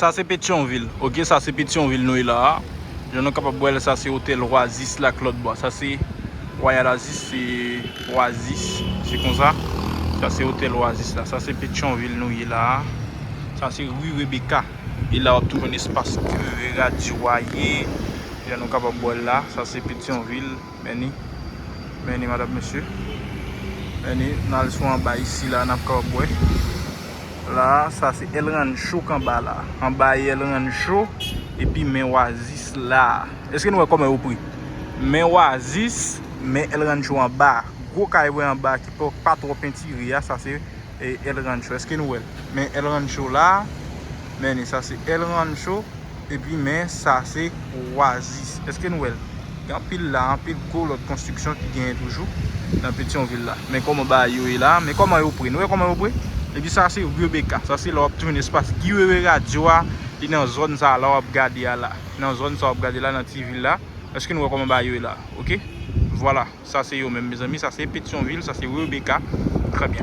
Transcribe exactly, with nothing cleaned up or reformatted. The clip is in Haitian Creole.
Sa se Petyonvil, oke, sa se Petyonvil nou ye la a. Jan nou kapab wè l, sa se otèl Oasis la k lòt bò. Sa se Royal Oasis, se Oasis, se konsa. Sa se otèl Oasis la. Sa se Petyonvil nou ye la a. Sa se ri Rebecca. E la w ap tou jwenn espas ki radyo a ye. Jan nou kapab wè l la, sa se Petyonvil. Men ni, men ni, madanm, mesye. Men ni, n al sou anba isi la, n ap kapab wè. La, sa se El Rancho k anba la. Anba e El Rancho, epi men Oasis la. Èske nou wè kòman yo pre? Men Oasis, men El Rancho anba. Gwo kay wè anba ki pa, pa twò pentire a, sa se e, El Rancho. Èske nou wè l? Men El Rancho la, men ni, sa se El Rancho, epi men sa se Oasis. Èske nou wè l? Gen anpil la, anpil gwo lòt konstriksyon ki genyen toujou nan Petyonvil la. Men kòman bagay yo ye la, men kòman yo pre. Nou wè kòman yo pre? Epi sa se Rebecca. Sa se la w ap jwenn espas Guy Wewe radyo a, li nan zòn sa la w ap gade a la. Nan zòn sa w ap gade la, nan ti vil la. Èske nou wè kòman bagay yo ye la? Oke? Vwala. Sa se yo menm, mezanmi. Sa se Petyonvil, sa se Rebecca. Trè byen.